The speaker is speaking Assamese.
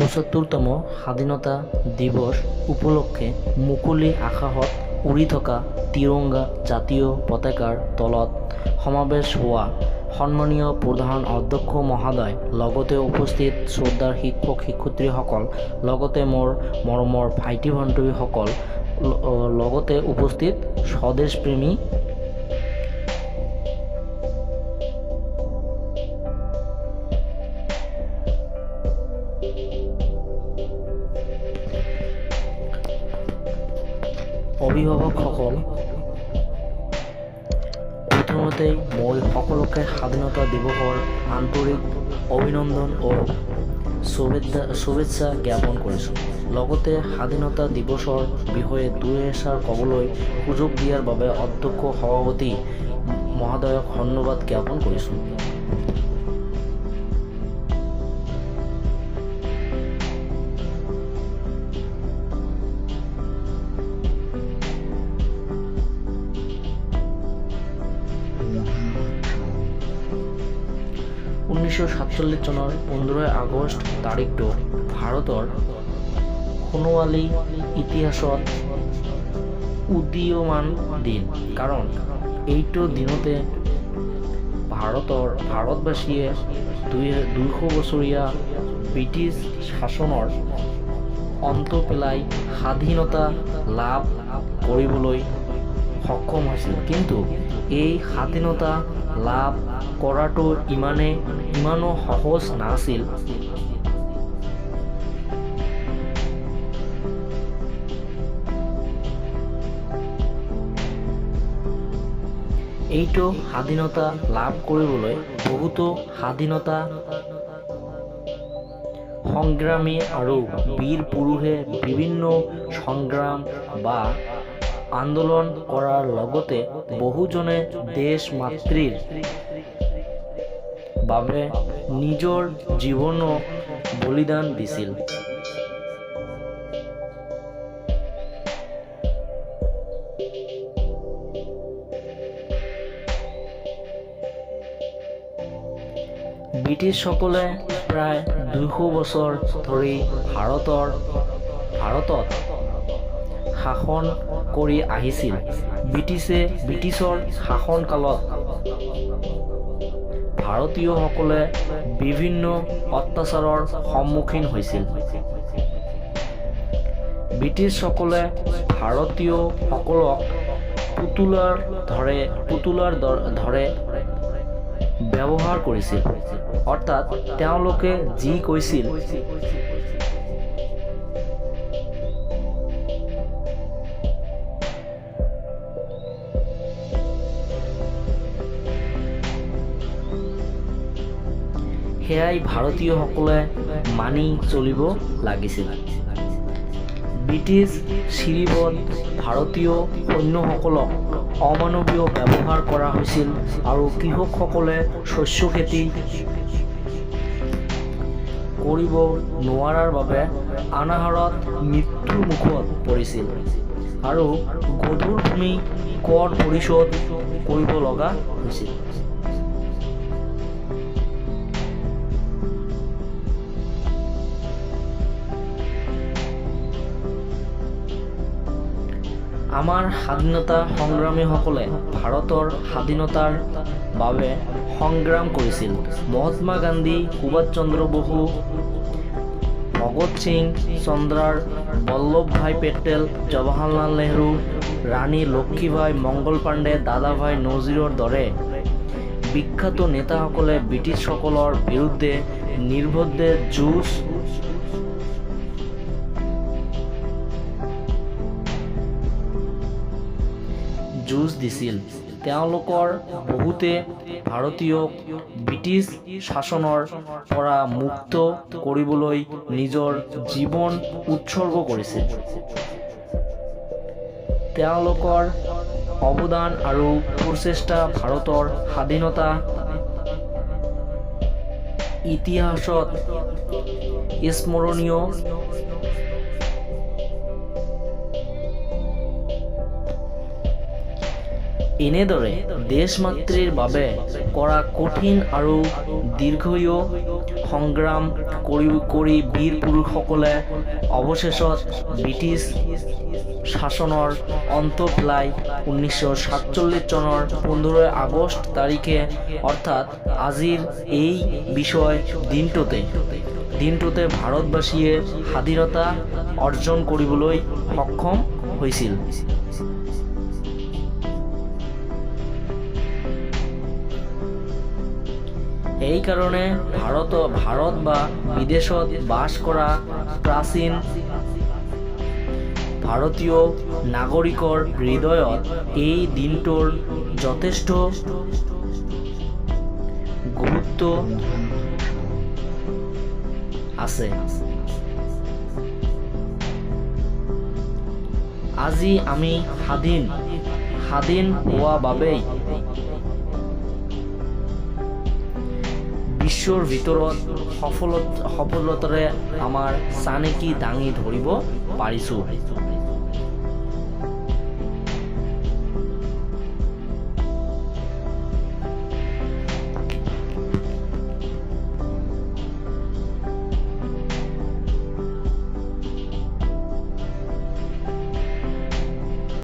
75তম স্বাধীনতা দিৱস উপলক্ষে মুকলি আকাশত উৰি থকা তিৰংগা জাতীয় পতাকাৰ তলত সমাৱেশ হোৱা সন্মানীয় প্ৰধান অধ্যক্ষ মহোদয়, লগতে উপস্থিত শ্ৰদ্ধাৰ শিক্ষক শিক্ষয়িত্ৰীসকল, লগতে মোৰ মৰমৰ ভাইটি ভণ্টিসকল, লগতে উপস্থিত স্বদেশপ্ৰেমী অভিভাৱকসকল, প্ৰথমতেই মই সকলোকে স্বাধীনতা দিৱসৰ আন্তৰিক অভিনন্দন ও শুভেচ্ছা জ্ঞাপন কৰিছোঁ। লগতে স্বাধীনতা দিৱসৰ বিষয়ে দুই এষাৰ ক'বলৈ সুযোগ দিয়াৰ বাবে অধ্যক্ষ সভাপতি মহোদয়ক ধন্যবাদ জ্ঞাপন কৰিছোঁ। 1947 চনৰ 15 আগষ্ট তাৰিখটো ভাৰতৰ সোণোৱালী ইতিহাসত উদীয়মান দিন, কাৰণ এইটো দিনতে ভাৰতবাসীয়ে 200 বছৰীয়া ব্ৰিটিছ শাসনৰ অন্ত পেলাই স্বাধীনতা লাভ কৰিবলৈ সক্ষম হৈছিল। কিন্তু এই স্বাধীনতা লাভ কৰাটো ইমানো সহজ নাছিল। এইটো স্বাধীনতা লাভ কৰিবলৈ বহুতো স্বাধীনতা সংগ্ৰামী আৰু বীৰ পুৰুষে বিভিন্ন সংগ্ৰাম বা আন্দোলন কৰাৰ লগতে বহুজনে দেশ মাতৃৰ বাবে নিজৰ জীৱনো বলিদান দিছিল। ব্ৰিটিছসকলে প্ৰায় 200 বছৰ ধৰি ভাৰতত শাসন কৰি আহিছিল। ব্ৰিটিছৰ শাসনকালত ভাৰতীয়সকলে বিভিন্ন অত্যাচাৰৰ সন্মুখীন হৈছিল। ব্ৰিটিছসকলে ভাৰতীয়সকলক পুতুলাৰ দৰে ব্যৱহাৰ কৰিছিল, অৰ্থাৎ তেওঁলোকে যি কৈছিল সেয়াই ভাৰতীয়সকলে মানি চলিব লাগিছিল। ব্ৰিটিছ শিবিৰত ভাৰতীয় সৈন্যসকলক অমানৱীয় ব্যৱহাৰ কৰা হৈছিল আৰু কৃষকসকলে শস্য খেতি কৰিব নোৱাৰাৰ বাবে অনাহাৰত মৃত্যুৰ মুখত পৰিছিল আৰু গধুৰ ভূমি কৰ পৰিশোধ কৰিব লগা হৈছিল। আমাৰ স্বাধীনতা সংগ্ৰামীসকলে ভাৰতৰ স্বাধীনতাৰ বাবে সংগ্ৰাম কৰিছিল। মহাত্মা গান্ধী, সুভাষ চন্দ্ৰ বসু, ভগত সিং, চৰ্দাৰ বল্লভভাই পেটেল, জৱাহৰলাল নেহৰু, ৰাণী লক্ষ্মীবাই, মংগল পাণ্ডে, দাদাভাই নৌৰোজীৰ দৰে বিখ্যাত নেতাসকলে ব্ৰিটিছসকলৰ বিৰুদ্ধে নিৰ্বিবাদে যুঁজ দিছিল। তেওঁলোকৰ বহুতে ভাৰতীয়ক ব্ৰিটিছ শাসনৰ পৰা মুক্ত কৰিবলৈ নিজৰ জীৱন উৎসৰ্গ কৰিছিল। তেওঁলোকৰ অৱদান আৰু প্ৰচেষ্টা ভাৰতৰ স্বাধীনতা ইতিহাসত স্মৰণীয়। এনেদৰে দেশ মাতৃৰ বাবে কৰা কঠিন আৰু দীৰ্ঘীয় সংগ্ৰাম কৰি কৰি বীৰ পুৰুষসকলে অৱশেষত ব্ৰিটিছ শাসনৰ অন্ত পেলাই 1947 চনৰ 15 আগষ্ট তাৰিখে, অৰ্থাৎ আজিৰ এই বিষয় দিনটোতে ভাৰতবাসীয়ে স্বাধীনতা অৰ্জন কৰিবলৈ সক্ষম হৈছিল। এইকাৰণে ভাৰত বা বিদেশত বাস কৰা প্ৰাচীন ভাৰতীয় নাগৰিকৰ হৃদয়ত এই দিনটোৰ যথেষ্ট গুৰুত্ব আছে। আজি আমি স্বাধীন। স্বাধীন হোৱা বাবেই বিশ্বৰ ভিতৰত সফলতাৰে আমাৰ চানেকি দাঙি ধৰিব পাৰিছোঁ।